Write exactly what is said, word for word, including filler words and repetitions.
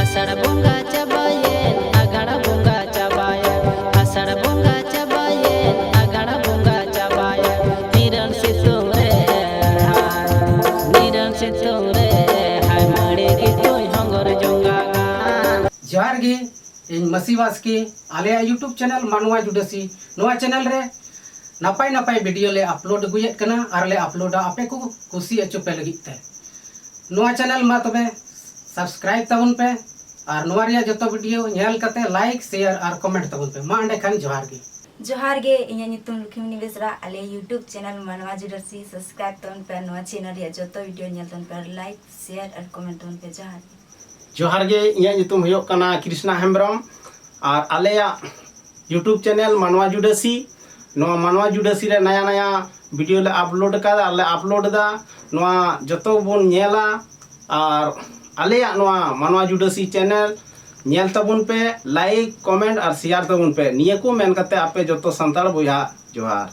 ᱟᱥᱟᱲ ᱵᱚᱸᱜᱟ ᱪᱟᱵᱟᱭᱮᱱ, ᱟᱜᱷᱟᱲ ᱵᱚᱸᱜᱟ ᱪᱟᱵᱟᱭᱮᱱ, ᱟᱥᱟᱲ ᱵᱚᱸᱜᱟ ᱪᱟᱵᱟᱭᱮᱱ, ᱟᱜᱷᱟᱲ ᱵᱚᱸᱜᱟ ᱪᱟᱵᱟᱭᱮᱱ, ᱱᱤᱨᱚᱱ ᱥᱤᱛᱩᱝ ᱨᱮ, ᱱᱤᱨᱚᱱ ᱥᱤᱛᱩᱝ ᱨᱮ, ᱦᱟᱭ ᱢᱟᱹᱲᱤ ᱜᱤᱛᱩᱭ ᱦᱚᱸᱜᱚᱨ ᱡᱚᱝᱟ᱾ ᱡᱚᱦᱟᱨ ᱜᱮ, ᱤᱧ ᱢᱟᱹᱥᱤ ᱵᱟᱥᱠᱮ, ᱟᱞᱮᱭᱟᱜ YouTube channel ᱢᱟᱱᱣᱟ ᱡᱩᱰᱟᱹᱥᱤ, ᱱᱚᱣᱟ channel ᱨᱮ ᱱᱟᱯᱟᱭ ᱱᱟᱯᱟᱭ video ᱞᱮ upload ᱟᱹᱜᱩᱭᱮᱫ ᱠᱟᱱᱟ ᱟᱨ ᱞᱮ uploadᱟ ᱟᱯᱮ ᱠᱚ ᱠᱩᱥᱤ ᱦᱚᱪᱚ ᱯᱮ ᱞᱟᱹᱜᱤᱫ ᱛᱮ᱾ ᱱᱚᱣᱟ channel ᱢᱟ ᱛᱚᱵᱮ subscribe ᱛᱟᱵᱚᱱ ᱯᱮ ᱟᱨ ᱱᱚᱣᱟ ᱨᱮᱭᱟᱜ ᱡᱚᱛᱚ video ᱧᱮᱞ ᱠᱟᱛᱮ like, share ᱟᱨ comment ᱛᱟᱵᱚᱱ ᱯᱮ᱾ ᱢᱟ ᱮᱸᱰᱮᱠᱷᱟᱱ ᱡᱚᱦᱟᱨ ᱜᱮ᱾ ᱡᱚᱦᱟᱨ ᱜᱮ, ᱤᱧᱟᱹᱜ ᱧᱩᱛᱩᱢ ᱞᱚᱠᱷᱤᱢᱚᱱᱤ ᱵᱮᱥᱨᱟ᱾ ᱟᱞᱮ YouTube channel ᱢᱟᱱᱣᱟ ᱡᱩᱰᱟᱹᱥᱤ subscribe ᱛᱟᱵᱚᱱ ᱯᱮ, ᱱᱚᱣᱟ channel ᱨᱮᱭᱟᱜ ᱡᱚᱛᱚ video ᱧᱮᱞ ᱛᱟᱵᱚᱱ ᱯᱮ, like, share ᱟᱨ comment ᱛᱟᱵᱚᱱ ᱯᱮ᱾ ᱡᱚᱦᱟᱨ ᱜᱮ᱾ ᱡᱚᱦᱟᱨ ᱜᱮ, ᱤᱧᱟᱹᱜ ᱧᱩᱛᱩᱢ ᱦᱩᱭᱩᱜ ᱠᱟᱱᱟ ᱠᱨᱤᱥᱱᱟ ᱦᱮᱢᱵᱨᱚᱢ ᱟᱨ ᱟᱞᱮᱭᱟᱜ YouTube channel ᱢᱟᱱᱣᱟ ᱡᱩᱰᱟᱹᱥᱤ, ᱱᱚᱣᱟ ᱢᱟᱱᱣᱟ ᱡᱩᱰᱟᱹᱥᱤ ᱨᱮ ᱱᱟᱭᱟ ᱱᱟᱭᱟ video ᱞᱮ upload ᱟᱠᱟᱫᱟ ᱟᱨ ᱞᱮ upload ᱮᱫᱟ᱾ ᱱᱚᱣᱟ ᱡᱚᱛᱚ ᱵᱚᱱ ᱧᱮᱞᱟ ᱟᱨ ᱟᱞᱮᱭᱟᱜ ᱱᱚᱣᱟ ᱢᱟᱱᱣᱟ ᱡᱩᱰᱟᱹᱥᱤ channel ᱧᱮᱞ ᱛᱟᱵᱚᱱ ᱯᱮ, like, comment ᱟᱨ share ᱛᱟᱵᱚᱱ ᱯᱮ᱾ ᱱᱤᱭᱟᱹ ᱠᱚ ᱢᱮᱱ ᱠᱟᱛᱮ ᱟᱯᱮ ᱡᱚᱛᱚ ᱥᱟᱱᱛᱟᱲ ᱵᱚᱭᱦᱟ ᱡᱚᱦᱟᱨ᱾